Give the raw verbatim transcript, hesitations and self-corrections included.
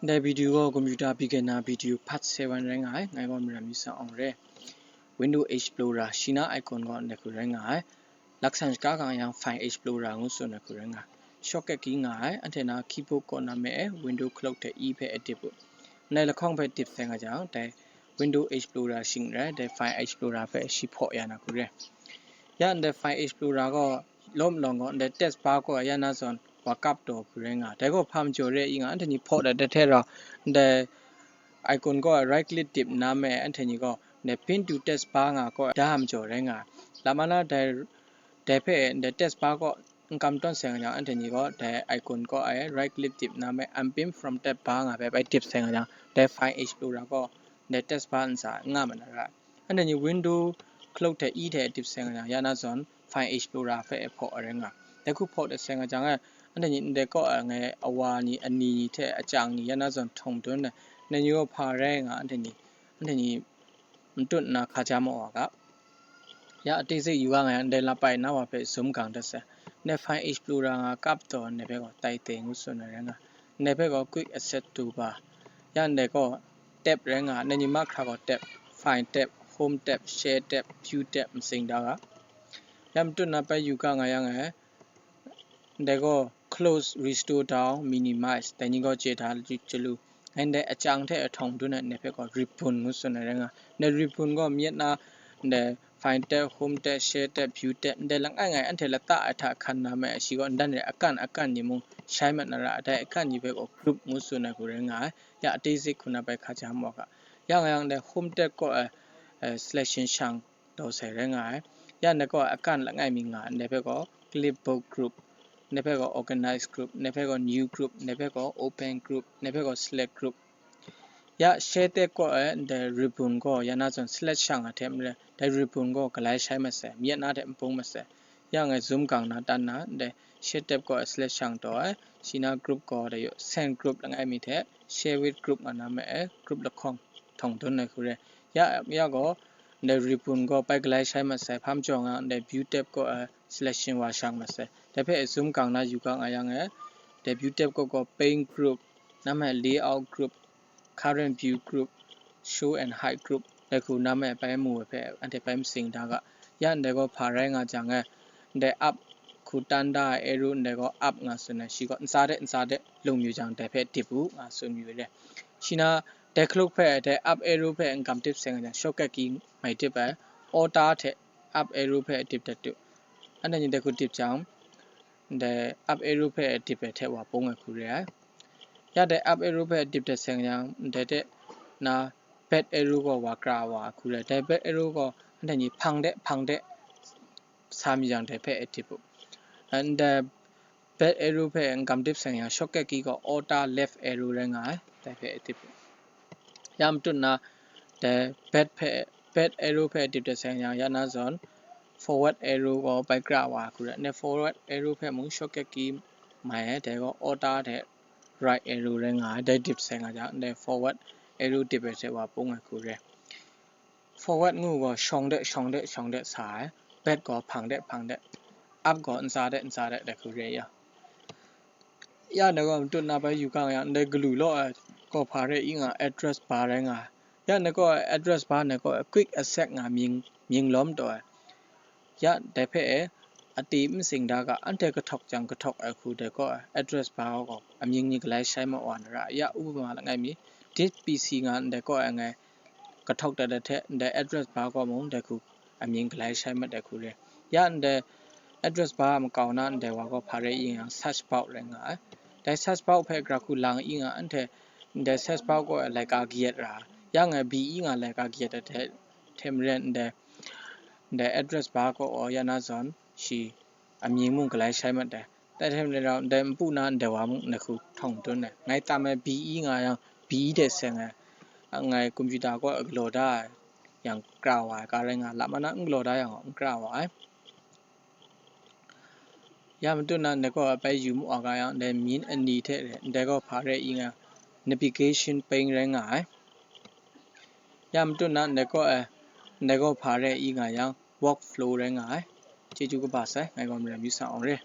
Ndai video gaw computer beginner video part seven rai nga ai, ngai gaw Maram Yu Sa Awng re. Window Explorer shi na icon gaw ndai hku rai nga ai. Laksan shaga gang yang File Explorer ngu tsun ai hku rai nga ai. Shortcut key nga ai, anhte na keyboard kaw na me e window clock hte e hpe e dip u. Ndai lahkawng hpe dip sai nga jang, dai Window Explorer shing rai, dai File Explorer hpe shi hpaw ya na hku re. Ya ndai File Explorer gaw lawm lawng gaw, ndai text bar kaw ya na zawn wa kap taw hku rai nga. Dai gaw hpa majaw re i nga, anhte ni hpaw dat dat hte rau, ndai icon kaw right click dip na me, anhte ni gaw ndai pin to text bar nga kaw da majaw rai nga. Lama na dai, dai hpe ndai text bar kaw n kam tawn sai nga jang, anhte ni gaw dai icon kaw e right click dip na me, unpin from text bar nga hpe bai dip sai nga jang, dai File Explorer kaw ndai text bar ntsa nga ma na ra. Anhte ni window clock hte e hte dip sai nga jang, ya na zawn File Explorer hpe e hpaw ai rai nga. Dai hku hpaw dat sai nga jang e, anhte ni ndai kaw e ngai awa ni, ani ni hte achyang ni, ya na zawn htawng madun ai, ndai ni gaw hpa rai nga, anhte ni, anhte ni matut nna hkaja ma wa ga. Ya, a tezek yu ga nga yang, ndai lapai na wa hpe zoom gang dat sai. Ndai File Explorer nga kap taw, ndai hpe gaw tai teng ngu tsun ai rai nga. Ndai hpe gaw quick access toolbar. Ya, ndai gaw tab rai nga, ndai ni mahkra gaw tab, File tab, Home tab, Share tab, View tab, matsing da ga. Ya, matut na bai yu ga nga yang e, ndai gaw close, restore down, minimize, dai ni gaw chye da chyalu. Ngai ndai achyang hte e htawng madun ai, ndai hpe gaw reboot ngu tsun ai rai nga. Ndai reboot gaw myit na, ndai File tab, Home tab, Share tab, View tab, ndai langai ngai anhte lata ai hta hkan na me, shi gaw ndan re akan akan ni mung shai mat na ra, dai akan ni hpe gaw group ngu tsun ai hku rai nga ai. Ya, a tezek hku na bai hkaja ma ga. Ya nga yang, ndai Home tab kaw e, eh, selection shang taw sai rai nga ai. Ya ndai kaw akan langai mi nga, ndai hpe gaw clipboard group, ndai hpe gaw organize group, ndai hpe gaw new group, ndai hpe gaw open group, ndai hpe gaw select group. Ya Share tab kaw e ndai reboot gaw ya na zawn select shang ai hte maren, dai reboot gaw galai shai mat sai, myit na hte npung mat sai. Ya ngai zoom gang na tan na, ndai Share tab kaw e select shang taw ai, shi na group gaw dai yaw send group langai mi hte share with group nga na me e group lahkawng htawng dun ai hku re. Ya, ya gaw, ndai reboot gaw bai galai shai mat sai, hpa majaw nga, ndai View tab kaw e selection wa shang mat sai. Dai hpe zoom gang na yu ga nga yang e, ndai View tab kaw gaw Paint group, na me Layout group, Current view group, Show and hide group, dai hku na me bai mu ai hpe anhte bai matsing da ga. Ya ndai gaw hpa rai nga jang e, ndai up hku tan da ai arrow ndai gaw up nga tsun ai, shi gaw ntsa de ntsa de lung yu jang dai hpe dip u nga tsun yu ai re. Shi na dai hkaluk hpe dai up arrow hpe n kam dip sai nga jang, shortcut key mai dip ai, Alt hte up arrow hpe dip dat u. Anhte ni dai hku dip jang, ndai up arrow hpe dip ai hte wa pung ai hku re ai. Ya dai up arrow hpe dip dat sai nga jang, ndai de na back arrow gaw wa kra wa ai hku re ai. Dai back arrow gaw anhte ni hpang de hpang de sa mi jang dai hpe e dip u. Ndai back arrow hpe n kam dip sai nga yang, shortcut key gaw Alt left arrow rai nga ai, dai hpe e dip u. Ya matut na, dai back hpe, back arrow hpe dip dat sai nga yang, ya na zawn forward arrow gaw bai kra wa ai hku re ai. Ndai forward arrow hpe mung shortcut key mai ai, dai gaw Alt hte right arrow rai nga ai, dai dip sai nga jang, ndai forward arrow dip ai hte wa pung ai hku re ai. Forward ngu gaw shawng de, shawng de, shawng de sa ai, back gaw hpang de, hpang de, up gaw ntsa de, ntsa de, dai hku re ai. Ya ndai gaw matut na bai yu ga nga yang, ndai galu law ai gaw hpa re i nga, address bar rai nga ai. Ya ndai gaw address bar ndai gaw quick access nga mying, mying lawm taw ai. Ya dai hpe e, ati n matsing da ga, anhte kahtawk jang kahtawk ai hku dai gaw address bar gaw amying ni galai shai ma wa na ra. Ya upama langai mi, this P C nga ndai gaw ai ngai kahtawk dat ai hte, ndai address bar gaw mung dai hku amying galai shai mat ai hku re. Ya ndai address bar a makau na ndai wa gaw hpa re i nga yang, search bar rai nga ai. Dai search bar hpe gara hku lang i nga, anhte ndai search bar gaw ai laika kayat ra ai. Ya ngai B E nga laika kayat ai hte, hte maren ndai, ndai address bar gaw ya na zawn shi amying mung galai shai mat ai. Dai hte maren rau, ndai npu na ndai wa mung ndai hku htawng dun ai. Ngai tam ai B E nga yang, B E de seng ai. Ngai computer kaw galaw da ai yang kra wa ai, ka rai nga, lama na n galaw da yang gaw n kra wa ai. Ya matut na ndai gaw bai yu mu wa ga yang, ndai myin ani hte re, ndai gaw hpa re i nga, navigation pane rai nga ai. Ya matut na ndai gaw, eh, ndai gaw hpa re i nga yang, workflow rai nga ai. Chyeju kaba sai, ngai gaw Maram Yu Sa Awng re.